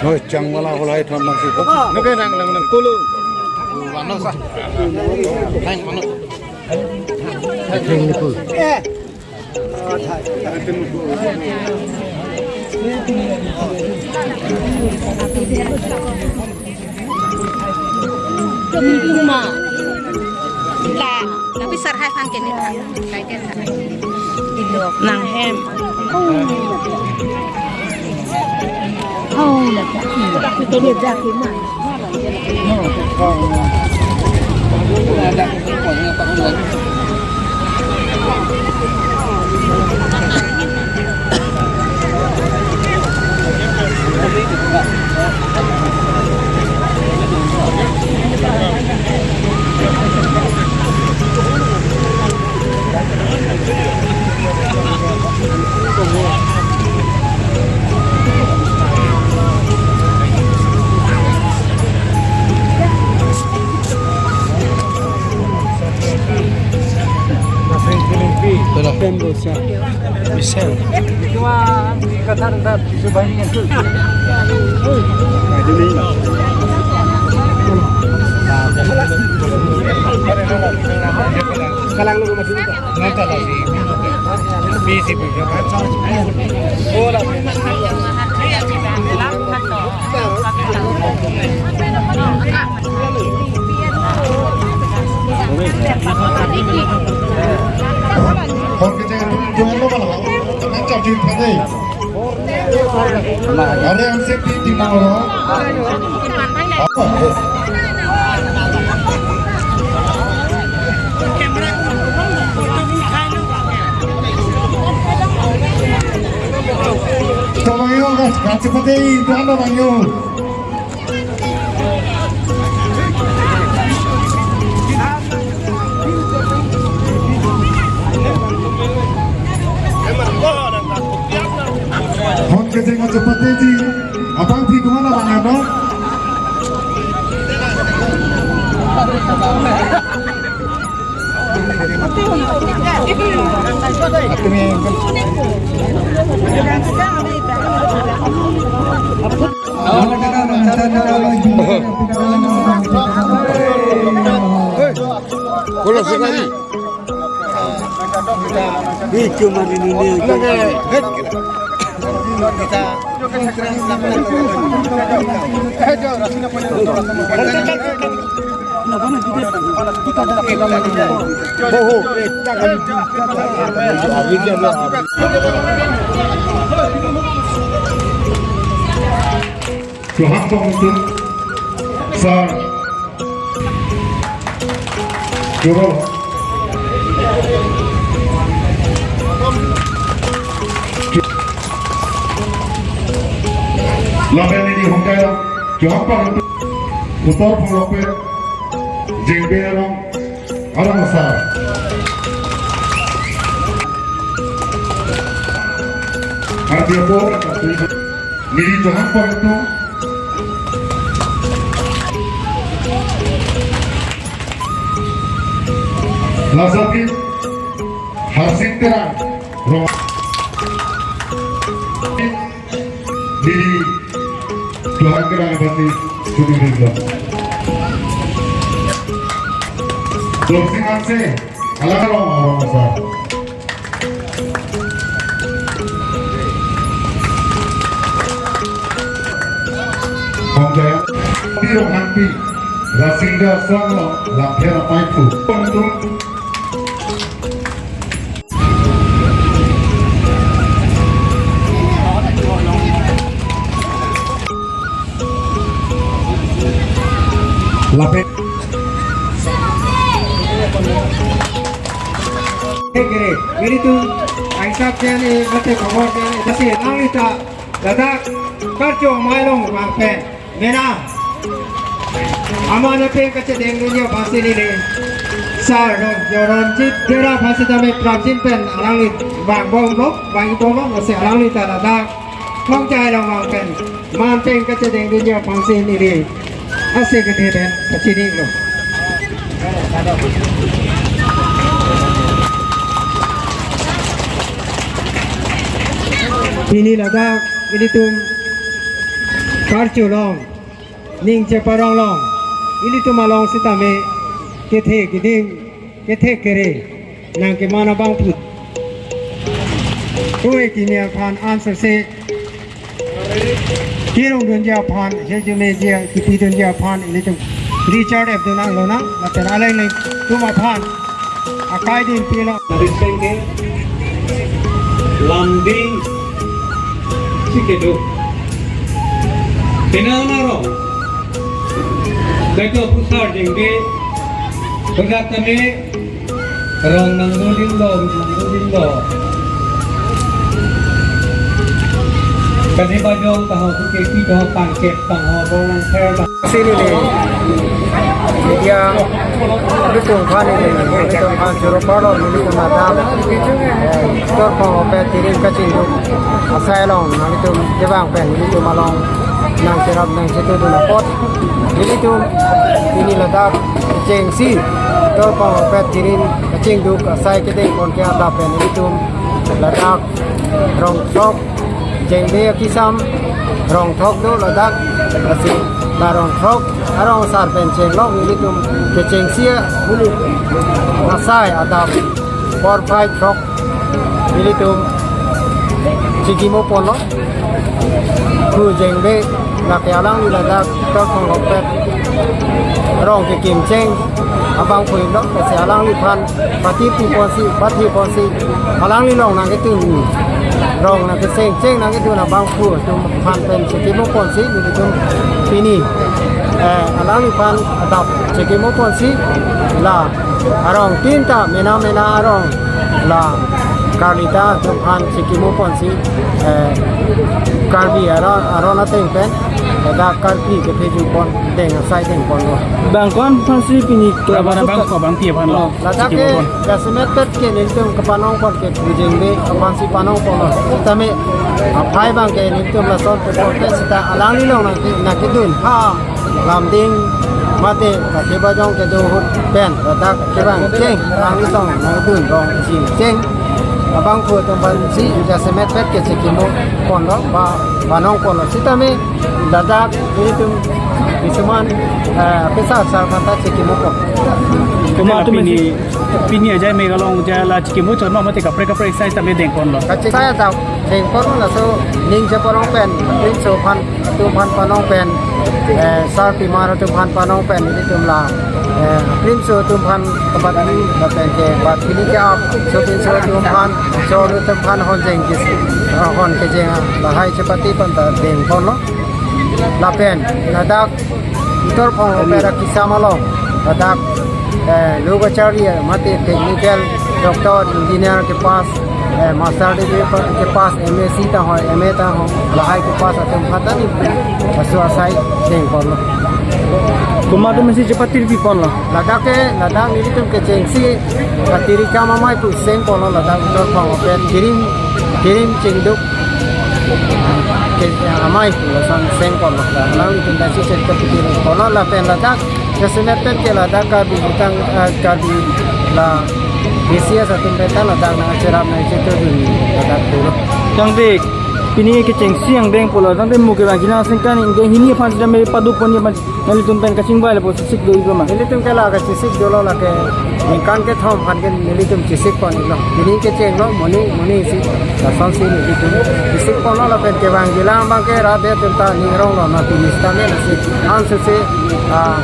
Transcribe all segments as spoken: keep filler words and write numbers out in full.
Noi changwala holai thon nangsi. Nang nang nang kolo. Mano sa. Nang mano. Kuma. La, tapi sarhai phan kene tha. Kai kene tha. Nang hem. Oh, la ta. Dia dah kema. Michelle. Kalang lu masih. Are ang sepi di mangro. Tamayo, gas, gas, pati, dana mayo. Hon kejeng ajo pati ji, abang phi dua na bang ano. Kalau sekali. Ih, cuma ini, ini. Johan Pongtung, sir. Coba. Lapen neli hongkai Johang Pongtung, Uttar Pholokpet, Jengbe Arong, Arong Asar. Ardi apo, neli Johang Pongtung. Laso aphi Harsing Terang, rong. Didi, Tuhan Kerang Bati, Sudin Ringgit. Dorsing Hanse, alang rong, rong sa. Hong Jaya, Pi Rohangpi, Rasinja Sanglo, Lapher Apai Phu. Pondung. Lapher. Kere, kere, tum, aisap jan e, mate khobor jan e, basi, nang ita, ladak, karcho, mailong, bang pen, mena, aman pen kachedengdunji aphansi neli, sir, non, joron, chit, dera, aphansi tame, prapjin pen, alangli, bang, bong, bong, bang, bong, bong, basi, alangli ta, ladak, khong chai long, bang pen, man pen kachedengdunji aphansi neli, ase ke de den, kachini lo. Pini ladak ilitum karcho long, ning cheparong long, ilitum along sitame kethe keding, kethe kere nangkeman abangphu, kove kimi aphan answer se kirung dunji aphan, hirjume ji kipi dunji aphan ilitum Richard F. Dunang lonang, lapen alanglitum aphan akai din pilo. Nariseng ke lamding si kedo. Penang naro. Kaito pusar jengke. Pegat kami rong nangdo ding do, nangdo ding do. Kani bajong taho tu keki taho pangkep taho bong nang kher taho. Sini ni media ilitum aphan ni, ilitum aphan choro parlo ilitum atam. Eh, tor pong ope tirin kachingduk asai along nangtum kevang pen ilitum along nangcherap nangchetu dun apot ilitum pini ladak chengsi tor pong ope tirin kachingduk asai kedeng pon ke adap pen ilitum ladak rong sok jengbe akisam rong thok do ladak, lasi la rong thok arong sar pen chenglok ilitum kechengsi hulu asai adap por phai thok ilitum chikimo ponlo. Khu jengbe lake alangli ladak tor pong ope rong kekim cheng abangphu lo, lasi alangliphan pati pu ponsi, pati ponsi, alangli long nangketun, rong nangkeseng cheng nangketun abangphu atum aphan pen chikimo ponsi, nelitum pini, eh, alangliphan adap chikimo ponsi, la arong tin ta mena mena arong la Karbi ta atum aphan chikimo ponsi, eh, Karbi aron, aron ateng pen, ladak Karbi ketheju pon, deng asai deng ponlo. Bang ko-an aphansi pini Bang ko-an, bang ko-an, bang pi aphan lo. Oh. Ladak ke jasemet pet ke nelitum kepanong pon ke bujeng be aphansi panong ponlo. Tame aphai bang ke nelitum lason pon ke sita alangli long nangke, nangkedun ha lamding mate kake bajong kedo ahut pen ladak kevang cheng alangli tong nangdun rong isi cheng abangphu atum aphansi jasemet pet ke chikimo ponlo ba panong ponlo. Sitame ladak ilitum kisuman, eh, pesar sar aphan ta chikimo pon. Komat atum pini, pini ajai mega long ajai la chikimo chon ma mate kaprek kaprek asai tame deng ponlo. Kachesai ta deng ponlo, laso ning cheparong pen, ning so aphan atum aphan panong pen, eh, sarpimar atum aphan panong pen ilitum la, eh, aprinso atum aphan kabat ni lapen ke bat pini ke ap, sopinso atum aphan, so atum aphan hon jeng kis, eh, hon kejeng lahai chepati pon ta deng ponlo. Lapen ladak tor pong ope ra kisam along ladak, eh, lok acharya mate technical, doctor, engineer kepass, eh, master degree pa-, kepass, M S C ta ho, M A ta ho, lahai kepass atum aphan ta ni laso asai deng ponlo. Komat atumsi chepatiri ponlo. Ladak ke, ladak nelitum kechengsi, katiri kam amei pu seng ponlo ladak tor pong ope tirin, tirin chingduk ke amei pu lason seng ponlo. Alangtum ta si chet kapatiri ponlo lapen ladak jasemet pet ke ladak Karbi jutang, eh, Karbi la B C S atum pen ta ladak nangcherap nangchetu dun ladak pulo. Tangte pini kechengsi angdeng pulo, tangte mo kevang kina sengkan angdeng hini aphan sitame paduk pon aphan nelitum pen kachingvai lapu chesik do iklo ma? Nelitum ke la kachesik dolo, lake ningkan kethom aphan ke nelitum chesik pon iklo. Pini kechenglo, moning moning si lasonsi nelitum chesik ponlo lapen kevang jilang abang ke rat atum ta ning ronglo, na pini sitame lasi ansose, ah,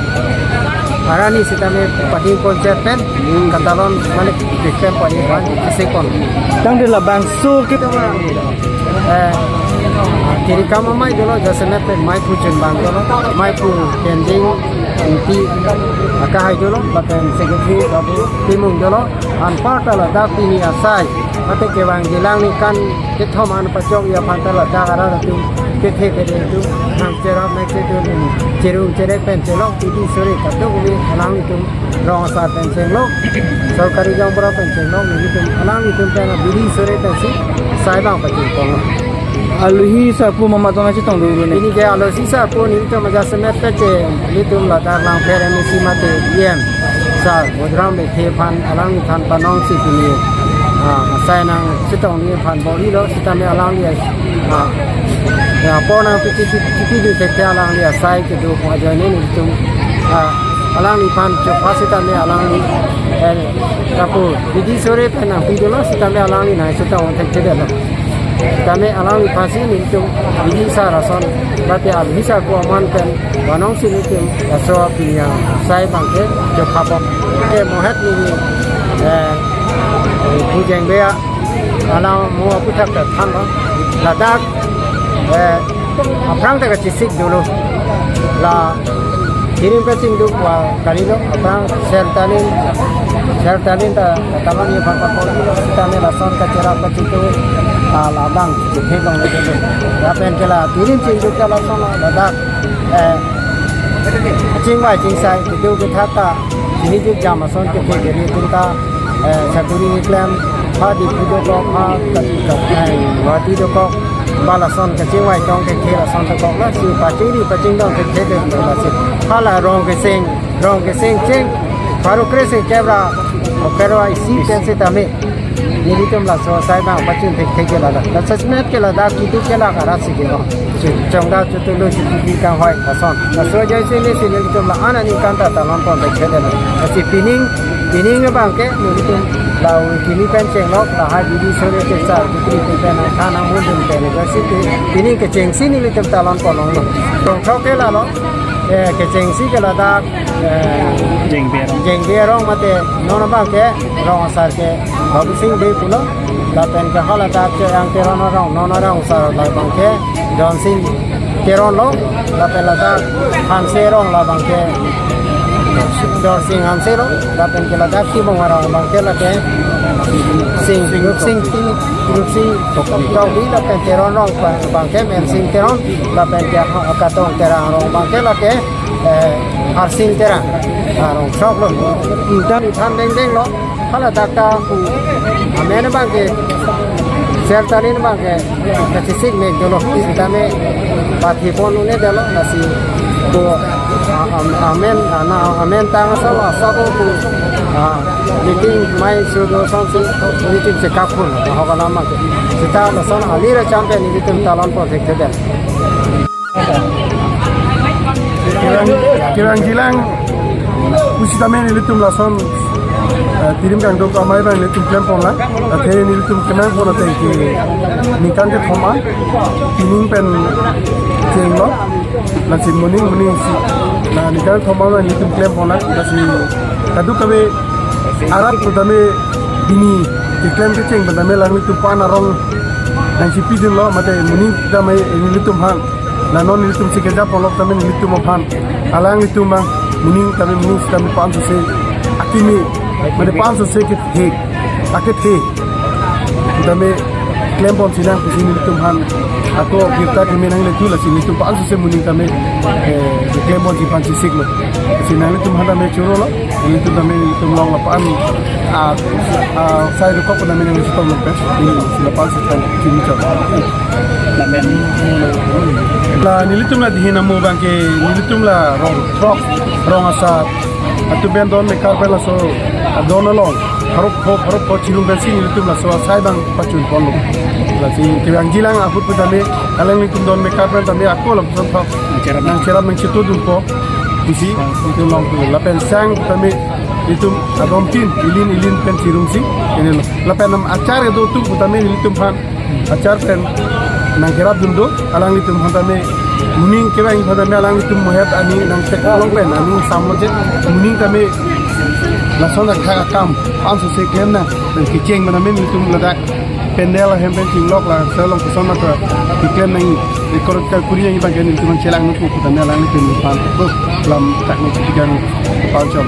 arani sitame pading pon chet pen katalon mane bikpem pon aphan chesik pon. Tangte labangso ke, eh, kiri kam amei dolo, jasemet pen meiphu chunbang dolo, meiphu Kending Ingti akehai dolo, lapen secretary Babu Timung dolo, anparta ladak pini asai mate kevang jilang ningkan kethom an pachok-i aphan ta ladak arat atum kethe kere atum nangcherap nangchetu dun, cherung cherek pen chelok pidi sore katuk umi alanglitum rong asar pen chenglok, sorkari jong bura pen chenglok, nelitum alanglitum pen bidi sore pensi sai bang pachun ponlo. Alohi sarpo mama tong nangchetong dolo ne? Pini ke alohi sarpo nelitum jasemet pet ke nelitum ladak Langpher M A C mate E M sar Bodram Bekthe aphan alangliphan panongsi pini Ah, asai nangchetongji aphan bor-ilo, sitame alangli, ah, ya, apor nangpi, pi, pi, pi, pi, di thekthe alangli asai kedo pu ajoine nelitum, ah, alangliphan chopha sitame alangli, eh, lapu bidi sore pen nangpidunlo, sitame alangli nangchetong thekthedetlo. Sitame alangliphansi nelitum bidi sar ason, mate abidi sar ko aman pen vanong si nelitum laso pini asai abangke chopha pon. Ke mohet neli, eh, eh, pu jengbe a, alam mo aputhak ta thanlo. Ladak, eh, aphrang ta kachesik dolo. La Tirim kachingduk wa kalilo, aphrang Sertalin, Sertalin ta, ta taman ye bang kapor, sitame lason kacherap kachitu, ah, labang, chithe long le dolo. Lapen ke la Tirim chingduk ta lason la, ladak, eh, chingvai chingsai, kedo kethak ta, chini juk jam ason kethe keri tung ta, eh, sakuri keklem, ha Diphu dokok, ha, eh, Guwahati dokok, ba lason kachingvai tong kethe lason dokok, lasi pachingri pachingdon kethe de lasi. Hala rong keseng, rong keseng cheng, pharo kreseng kep ra, okerwa isi pen sitame. Nelitum laso asai abang pachun thektheke ladak. La sasmet ke ladak kitu ke la karat si ke no. Chongda chotulu chotiki kanghoi lason. Laso ajoine si nelitum la-an aningkan ta talon pon thektheke la. Lasi pining, pining abangke nelitum la kimi pen chenglok, lahai bidi sore chesa, chukri pen pen than nangmun dun pen. Lasi pi-, pining kechengsi nelitum talon pon longlo. Rongthrok ke lalo, eh, kechengsi ke ladak, eh, Jengbe arong. Jengbe arong mate non abangke rong asar ke Babusing Bey pulo, lapen ke haladak ke Yang Teron arong, non arong asar labangke Donsing Teron lo, lapen ladak Hanse arong labangke Dorsing Hanse lo, lapen ke ladak Timung arong abangke lake Sing, Rupsing Ti, Rupsing Tokbi, lapen Teron arong abangke Mensing Teron, lapen ke Katong Terang arong abangke lake, eh, Harsing Terang arong throk lo. Itam ithan dengdeng lo. Haladak ta pu amen abangke, Sertalin abangke, kachesik mek dolo, sitame pathi pon un-e detlo, lasi ko, a-, am-, amen, ana, amen tang asal asal ko pu, ah, meeting mai sudo ason si, meeting check up pun, ahok alam abangke. Sita lason alir acham pen nelitum talon pon thekthedet. Kevang, kevangjilang pusitame nelitum lason, eh, Tirim kangduk amei abang nelitum klem pon la. Athe nelitum klem pon ateng ke ningkan kethom an. Pining pen chenglo. Lasi moning moning si. La ningkan kethom an nelitum klem pon la. Lasi kadokave arap putame pini keklem kecheng putame alanglitum aphan arong nangchipidunlo mate moning tame nelitum aphan. La non nelitum si keja polok tame nelitum aphan. Alanglitum abang moning tame moning sitame pansose akimi. Mane pansose kethe. Akethe. Tame klem pon sinang pusi nelitum aphan. Ako birta kimi nangletu lasi nelitum pansose moning tame, eh, klem pon si pansisik lo. Si nanglitum aphan tame choro lo. Nelitum tame nelitum along lapu-an, ah, ah, sai dokok pun nami nang sitom lampe. Ini sila palsu kan sini cok. La nelitum la dihin amu abangke nelitum la rong throk, rong asar. Atu pen don mekar pen laso adon along. Harap ho, harap ho chirung pen si nelitum laso asai abang pachun ponlo. Lasi kevangjilang ahut putame alanglitum don mekar pen tame ako lapuson throk. Nangcherap nangchetu dunpo. Isi, itu long tu. Lapen sang tame itum adom tin, ilin, ilin pen chirung si, ini lo. Lapen nam achar kedo tum putame nelitum aphan. Achar pen nangcherap dun do, alanglitum aphan tame. Moning kevang aphan tame alanglitum mohet ani nangchek long pen, ani samlo je. Moning tame lason akam, pansose klem nang, pen kecheng putame nelitum ladak. Pandal ahem pen chinglok la, selong koson mata, keklem nang, record kalkuri nang abangke nelitum chelang nangkok putame alanglitum aphan, lam tak nang chitikang palchom.